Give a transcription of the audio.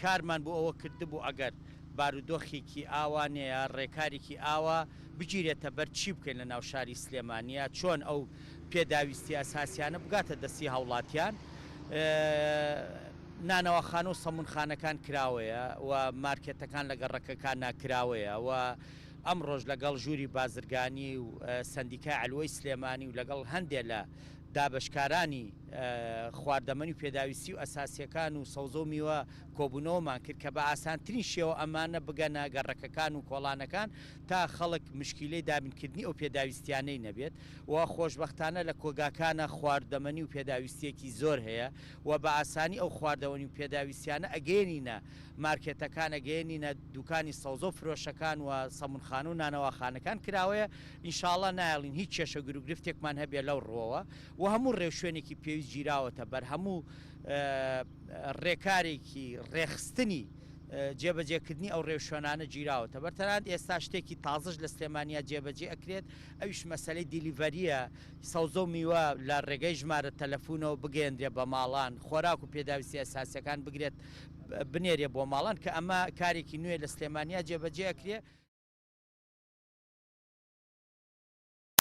کارمان بۆ ئەوە کردبوو ئەگەر بارودۆخێکی ئاوا نەیە، ڕێکارێکی ئاوا بگیرێتە بەر چی بکەین لە ناو شاری سلێمانییە، چۆن ئەو پێداویستیە ئەساسیانە بگاتە دەستی هاوڵاتیان. نانەواخانە و سەمونخانەکان کراوەیە و مارکێتەکان لە گەڕەکەکانا کراوەیە و ئەمڕۆش لەگەڵ ژووری بازرگانی و سەندیکای عەلوەی سلێمانی و لەگەڵ هەندێ لە دابەشکارانی خواردەمەنی و پێداویستی و ئەساسیەکان و سەوزە و میوە کۆبوونەوەمان کرد کە بە ئاسانترین شێوە ئەمانە بگەنە گەڕەکەکان و کۆڵانەکان تا خەڵک مشکیلەی دابینکردنی ئەو پێداویستیانەی نەبێت و خۆشبەختانە لە کۆگاکانا خواردەمەنی و پێداویستیەکی زۆر هەیە و بە ئاسانی ئەو خواردەوەنی و پێداویستیانە ئەگەیەنینە مارکێتەکان ئەگەیەنینە دوکانی سەوزە و فرۆشەکان و سەمونخانە و نانەواخانەکان کراوەیە ان شاء اللە نایەڵین هیچ کێشە گروگرفتێکمان هەبێ لەو ڕوەوە و هەموو ڕێوشوێنێکی پێویست گیراوەتە بەر هەموو ڕێکارێکی ڕێخستنی جێبەجێکردنی ئەو ڕێوشوێنانە گیراوەتە بەر تەنانەت ئێستا شتێکی تازەش لە سلێمانیا جێبەجێ ئەکرێت ئەویش مەسەلەی دیلیڤەرییە سەوزە و میوە لە ڕێگەی ژمارە تەلەفونەوە بگەیەندرێت بە ماڵان خۆراک و پێداویستیە ئەساسیەکان بگرێت بنێرێ بۆ ماڵان کە ئەمە کارێکی نوێ لە سلێمانیا جێبەجێ ئەکرێ.